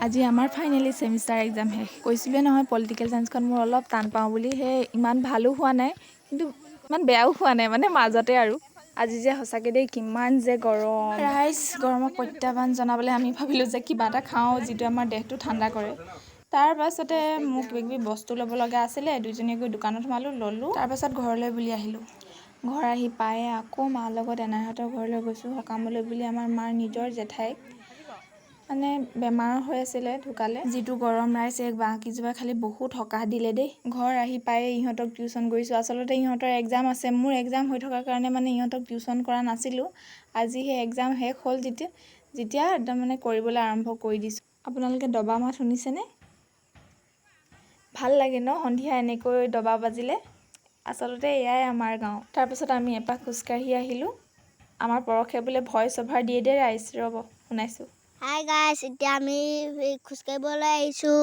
আজি আমাৰ finally semester exam শেষ। কৈছিলোঁৱে নহয়, পলিটিকেল চায়েন্সখন মোৰ অলপ টান পাওঁ বুলি। সেই ইমান ভালো হোৱা নাই, কিন্তু ইমান বেয়াও হোৱা নাই, মানে মাজতে আৰু। আজি যে সঁচাকৈ দেই, কিমান যে গৰম ৰাইজ! গৰমক প্ৰত্যাহ্বান জনাবলৈ আমি ভাবিলোঁ যে কিবা এটা খাওঁ, যিটো আমাৰ দেহটো ঠাণ্ডা কৰে। তাৰ পাছতে মোক কিবা কিবি বস্তু ল'ব লগা আছিলে। দুইজনীয়ে গৈ দোকানত সোমালোঁ, ল'লোঁ। তাৰপাছত ঘৰলৈ বুলি আহিলোঁ। ঘৰ আহি পায়ে আকৌ মাৰ লগত এনাইহঁতৰ ঘৰলৈ গৈছোঁ সকামলৈ বুলি। আমাৰ মাৰ নিজৰ জেঠাইক মানে বেমাৰ হৈ আছিলে, ঢুকালে। যিটো গৰম ৰাইজ, এই বাঁহকেইজোপা খালি বহুত সকাহ দিলে দেই। ঘৰ আহি পায়ে ইহঁতক টিউশ্যন কৰিছোঁ। আচলতে ইহঁতৰ এক্সাম আছে, মোৰ এক্সাম হৈ থকাৰ কাৰণে মানে ইহঁতক টিউশ্যন কৰা নাছিলোঁ। আজি সেই এক্সাম শেষ হ'ল যেতিয়া যেতিয়া একদম মানে কৰিবলৈ আৰম্ভ কৰি দিছোঁ। আপোনালোকে দবা মাত শুনিছেনে? ভাল লাগে ন সন্ধিয়া এনেকৈ দবা বাজিলে? আচলতে এয়াই আমাৰ গাঁও। তাৰপাছত আমি এপাক খোজকাঢ়ি আহিলোঁ। আমাৰ পৰশে বোলে ভইচ অভাৰ দিয়ে দেই ৰাইজ, ৰ'ব, শুনাইছোঁ। হাই গাইছ, এতিয়া আমি এই খোজকাঢ়িবলৈ আহিছোঁ।